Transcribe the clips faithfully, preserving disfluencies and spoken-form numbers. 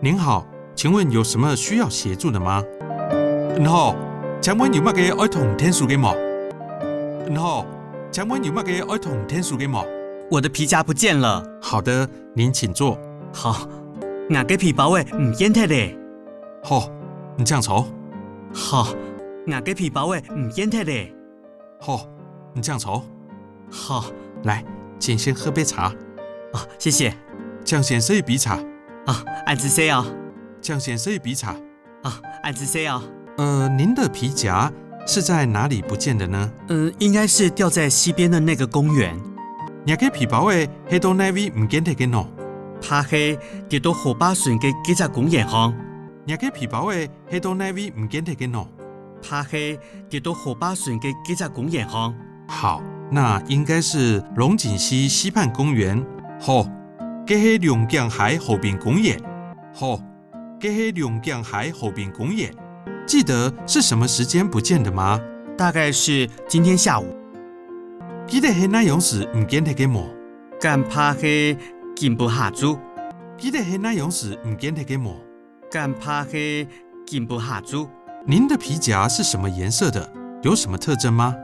您好，请问有什么需要协助的吗？你好，请问有么个爱同𢯭手个无？你好，请问有么个爱同𢯭手个无？我的皮夹不见了。好的，您请坐。好，𠊎个皮包仔毋見忒咧。好，你请坐。好，𠊎个皮包仔毋見忒咧。好，你请坐。好，来，请先喝杯茶。啊，谢谢。请先食一杯茶。啊，恁仔細哦。请先食一杯茶。啊，恁仔細哦。呃，您的皮夹是在哪里不见的呢？嗯，应该是掉在溪边的那个公园。若个皮包仔係到哪位毋見忒个喏？怕係跌到河壩脣个該隻公園項。若个皮包仔係到哪位毋見忒个喏？怕係跌到河壩脣个該隻公園項。好，那应该是龙井溪溪畔公园。好，該係龍井溪河边公园。好，該係龍井溪河边公园。记得是什么时间不见的吗？大概是今天下午。记得係哪央時毋见忒个無？敢怕係今晡下晝。记得係哪央時毋見忒个無？敢怕係今晡下晝。您的皮夹是什么颜色的？有什么特征吗？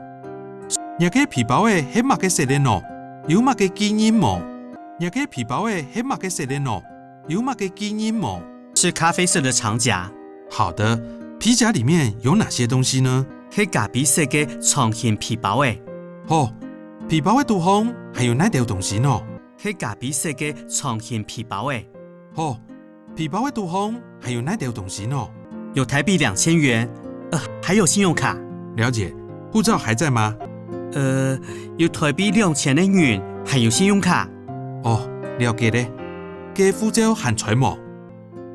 若个皮包仔係麼个色个喏？有麼个記認無？若个皮包仔係麼个色个喏？有麼个记認無？是咖啡色的长夹。好的，皮夹里面有哪些东西呢？係咖啡色个长形皮包仔。好，皮包仔肚項還有哪兜东西喏？係咖啡色个长形皮包仔。好，皮包仔肚項還有哪兜东西喏？有台币两千元，呃，还有信用卡。了解，护照还在吗？呃，有台币两千个銀，还有信用卡。哦，了解咧。該护照還在無？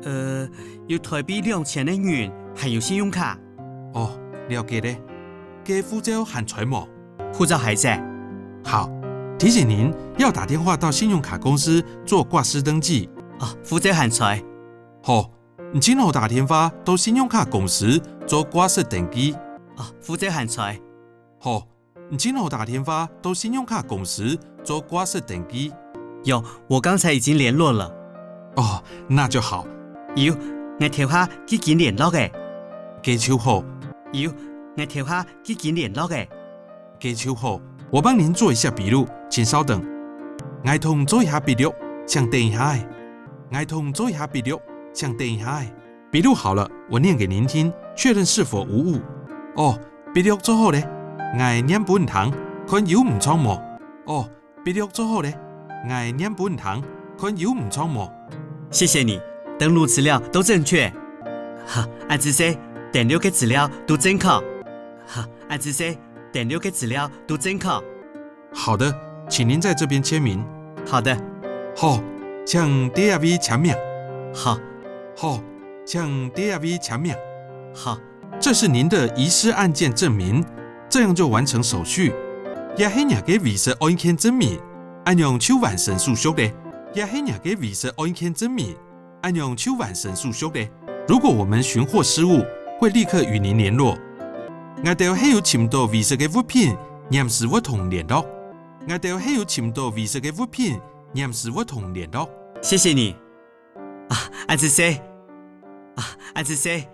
呃，有台币两千个银，还有信用卡。哦，了解咧。該护照還在無？护照还在。好，提醒您要打电话到信用卡公司做挂失登记。哦，护照还在。好，你正好打电话到信用卡公司做挂失登记。哦，护照还在。好，你正好打电话到信用卡公司做挂失登记。有，我刚才已经联络了。哦，那就好。有，𠊎頭下已經聯絡了。該就好。有，𠊎頭下已經聯絡了。該就好。我帮您做一下筆錄，请稍等。𠊎同你做一下筆錄，请等一下仔。𠊎同你做一下筆錄，请等一下仔。笔录好了，我念给您听，确认是否无误。哦，笔录做好了，𠊎念分你听，看有毋著無？哦，笔录做好了，𠊎念分你听，看有毋著無？谢谢你，登录资料都正确。哈，恁仔細，登录个资料都正確。哈，恁仔細，登录个资料都正確。好的，请您在这边签名。好的。好，请在这位签名。好。好，请在这位签名。好。这是您的遗失案件证明，这样就完成手续。这係若个遺失案件证明，恁樣就完成手續了。这係若个遺失案件证明，恁樣就完成手續了。如果我们寻获失物，会立刻与您联络。𠊎兜係有寻到遺失个物品，黏時會同你联络。𠊎兜係有寻到遺失个物品，黏時會同你联络。谢谢你。啊，恁仔細。啊，恁仔細。